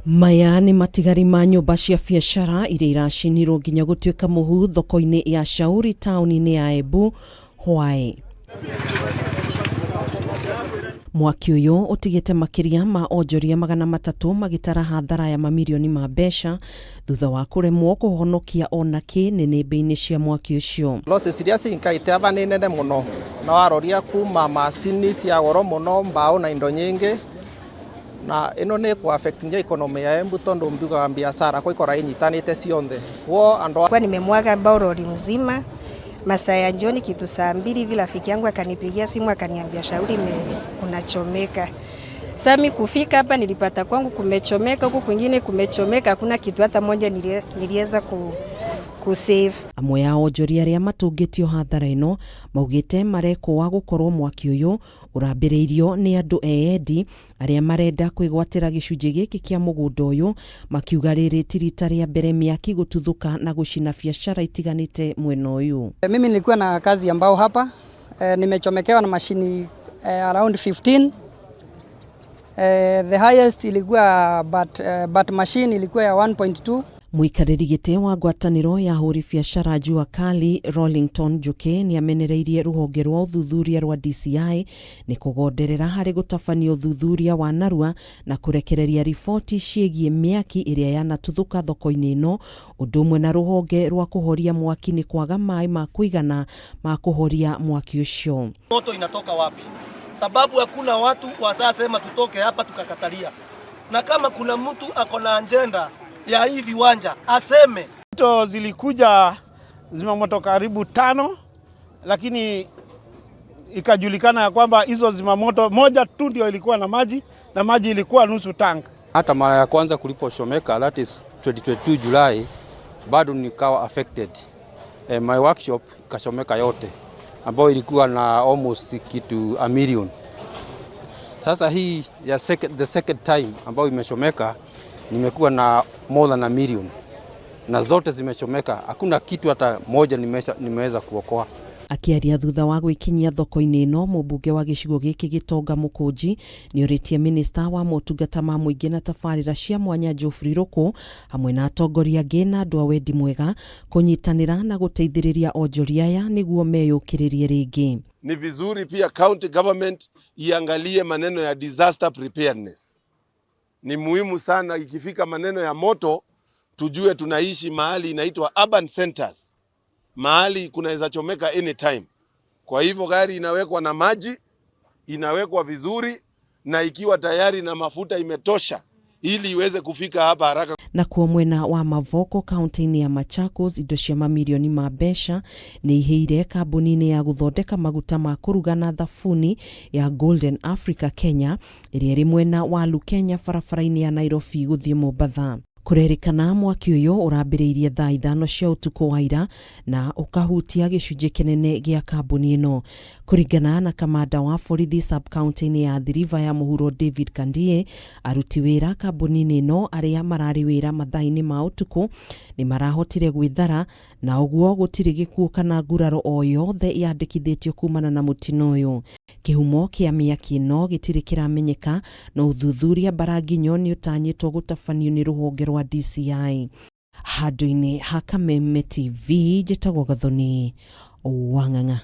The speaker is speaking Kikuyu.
Maya nĩ matigari ma nyũmba cia biacara iria iracinirwo nginya gũtuĩka mũhu thoko-inĩ ya Shauri taũni-inĩ ya Embu hwaĩ. Mwaki ũyũ ũtigĩte makĩria ma onjoria 300 magĩtara hathara ya mamirioni ma mbeca thutha wa kũremwo kũhonokia ona kĩ nĩnĩmbĩ-inĩ cia mwaki ũcio. Losses iria cinkaite aba nĩ nene mũno na waroria kuma macini cia goro mũno, mbao na indo nyingĩ, na ĩno nĩ kũ affect nginya economy ya Embu tondu mbiugaga biacara kwa inyitanĩte cionthe wo andu. Kwa nimemwaga mbao lori mzima masaa ya jioni kitu saa 2 hivi, rafiki yangu akanipigia simu akaniambia Shauri kunachomeka. Sasa mimi kufika hapa nilipata kwangu kumechomeka, huku kwingine kumechomeka, hakuna kitu hata moja niliweza ku save. Amwe a onjoria arĩa matũngĩtio hathara ĩno maugĩte marekũa gũkorwo mwaki ũyũ ũrambĩrĩirio nĩ andũ eyendi arĩa marenda kwĩgwatĩra gĩcunjĩ gĩkĩ kĩa mũgũnda ũyũ, makiuga rĩrĩ ti rita rĩa mbere mĩaki gũtuthũka na gũcina biacara itiganĩte mwena ũyũ. Mimi nilikuwa na kazi ambao hapa nimechomekewa na mashini around 15. The highest ilikuwa but machine ilikuwa ya 1.2. Mũikarĩri gĩtĩ wa ngwatanĩro ya ahũri biacara Jua Kali Rollington Njuki nĩ amenereirie rũhonge rwa ũthuthuria rwa DCI nĩ kũgonderera harĩ gũtabania ũthuthuria wa narua na kũrekereria riboti ciĩgiĩ mĩaki ĩrĩa yanatuthũka thoko-inĩ ĩno, ũndũ ũmwe na rũhonge rwa kũhoria mwaki nĩ kwaga maĩ ma kũigana ma kũhoria mwaki ũcio. Moto inatoka wapi? Sababu hakuna watu wasasema tutoke hapa tukakatalia, na kama kuna mtu ako na agenda ya hii viwanja aseme. Moto zilikuja zimamoto karibu tano, lakini ikajulikana ya kwamba hizo zimamoto moja tu ndio ilikuwa na maji na maji ilikuwa nusu tank. Hata mara ya kwanza kulipochomeka, that is 2022 July, bado nikawa affected. My workshop ikachomeka yote ambayo ilikuwa na almost kitu a million. Sasa hii ya the second time ambayo imechomeka, nimekuwa na more than a million na zote zimechomeka, hakuna kitu hata moja nimeweza kuokoa. Akĩaria thutha wa gwĩkinyia thoko-inĩ ĩno, mũmbunge wa gĩcigo gĩkĩ Gĩtonga Mũkũnji nĩ orĩtie minista wa motungata ma mũingĩ na tabarĩra cia mwanya Geoffrey Ruku hamwe na atongoria angĩ na andũ a wendi mwega kũnyitanĩra na gũteithĩrĩria onjoria aya nĩguo meyũkĩrĩrie rĩngĩ. Ni vizuri pia county government iangalie maneno ya disaster preparedness. Ni muhimu sana ikifika maneno ya moto, tujue tunaishi mahali inaitwa urban centers, mahali kunaweza chomeka anytime. Kwa hivyo gari inawekwa na maji, inawekwa vizuri na ikiwa tayari na mafuta imetosha ili iweze kufika hapa haraka. Nakuo mwena wa Mavoko kaunti-inĩ ya Machakos, indo cia mamirioni ma mbeca nĩ ihĩire kambuni-inĩ ya gũthondeka maguta ma kũruga na thabuni ya Golden Africa Kenya ĩrĩa ĩrĩ mwena wa Lukenya barabara-inĩ ya Nairobi gũthiĩ Mombatha. Kũrerĩkana mwaki ũyũ ũrambĩrĩirie thaa 5 cia ũtukũ wa ira na ũkahutia gĩcunjĩ kĩnene gĩa kambuni ĩno. Kũringana na kamanda wa borithi sub-county-inĩ ya Athi River ya mũhuro David Kandie, aruti wĩra kambuni-inĩ ĩno arĩa mararĩ wĩra mathaa-inĩ ma ũtukũ nĩ marahotire gwĩthara na ũguo gũtirĩ gĩkuũ kana nguraro o yothe yandĩkithĩtio kumana na mũtino ũyũ. Kĩhumo kĩa mĩaki ĩno gĩtirĩ kĩramenyeka, no ũthuthuria mbaranginyo nĩ ũtanyĩtwo gũtabanio nĩ rũhonge rwa DCI. Handũ-inĩ ha Kameme TV, njĩtagwo Gathoni Wang'ang'a.